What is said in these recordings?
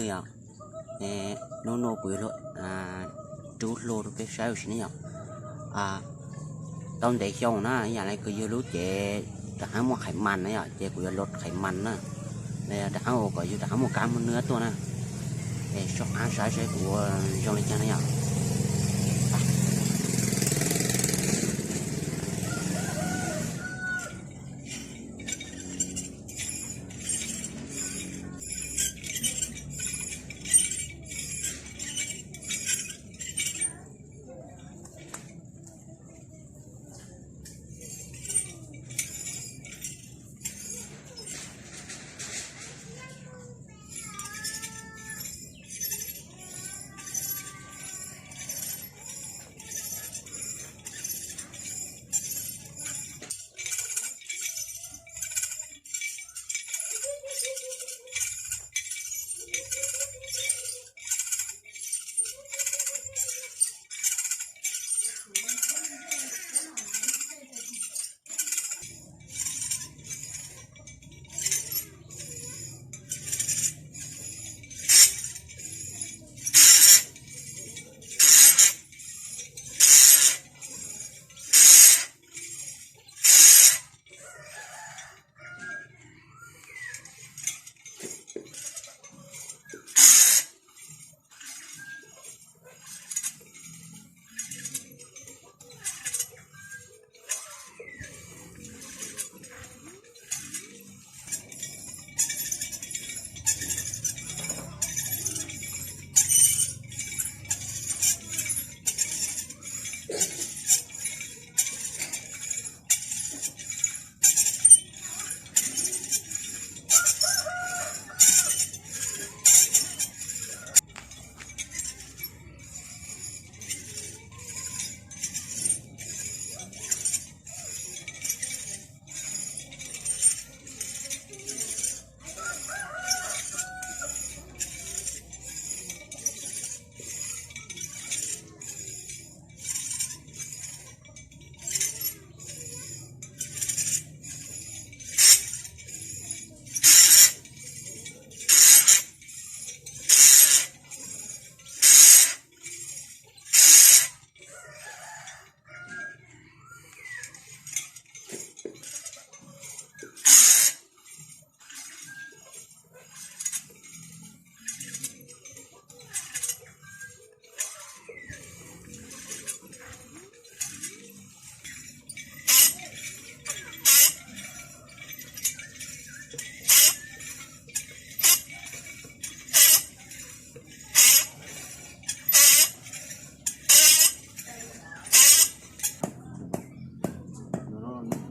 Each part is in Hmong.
Yog, hnub no kuv yuav rub hlua rau peb saib ua si ne yom. Tau ntev xyoo na, ib yam li kuv yug lub cev rov qab muaj qhais mas na yom, ces kuv yuav los qhais mas na, rov qab ua kom yug rov qab muaj kab muaj nwb tuaj na. Es soj qab saib seb kuv ua zoo li cas na yom.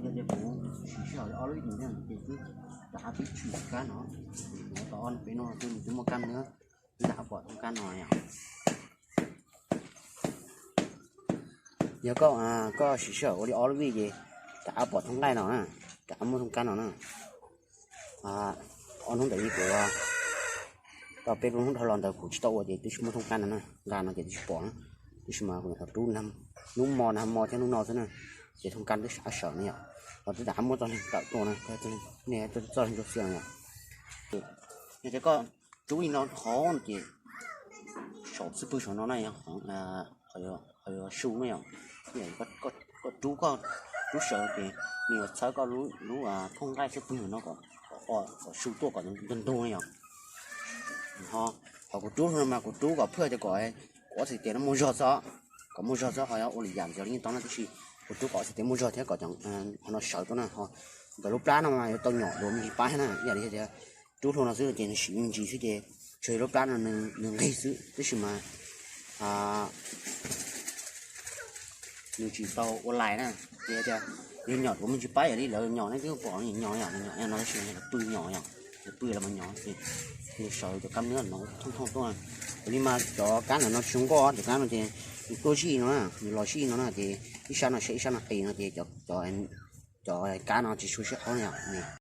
Yog tias kuv siv sij hawm li ob lub vij no ces twb rov qab pib tshwm kab no, tau ob peb hnub twb muaj kab no, twb rov qab pom thooj kab no yom. Yog koj, koj siv sij hawm ua li ob lub vij ces rov qab pom thooj nqaij no na, rov qab muaj thooj kab no na. Ob hnub ntawd kuv, tau peb plaub hnub dhau los ntawd kuv tsis tau ua ces twb tsis muaj thooj kab no na, nqa no ces twb tsis pom na. Tab sis mas kuv nyuam qhuav rub hnub hmo nag hmo thiab hnub no xwb na, ces thooj kab twb sab sawv na yom. Los twb rov qab muaj txoj leeg tawm tuaj na, nej txoj leeg ntsuab xiab no yom. Yog tias koj rub li no qhov no ces saum xub pwg saum no na yog qhov yuav su na yom. Koj rub, koj rub sawv ces nws yuav txhawb koj lub thooj nqaij xub pwg no kom, kom su tuaj kom ntug ntug na yom. Ho, ho kuv rub no mas kuv rub kom phwj tias kom, kom ob txhais tes no muaj zog txog, kom muaj zog txog ho yuav ua li yam ntxiv li yeej tau na, tab sis kuv rub kom ob txhais tes muaj zog thiab kom cov, qhov no sawv tuaj na ho. Ntawm lub plab no mas yuav tau nyom dua me ntsis pab thiab na, ib yam li tias rub hlua no xwb ces nws sim me ntsis xwb ces tsuas yog lub plab no nws nqig xwb tab sis mas nws tsis tau ua lais na. Ces tias yog nyom dua me ntsis pab yam li lawv nyom nej twb pom nyom yom, nyom no tab sis lawv pw nyom yom, lawv pw los mas nyom ces nws sawv cov kab nwb no thooj thooj tuaj. Ua li mas cov kab ntawm no tsis zoo nkauj, cov kab no ces nws tuaj zij no na, nws los zij no na ces ib sab no sab ib sab no qis no ces cov, cov kab no tsis tshua sib qhov yom.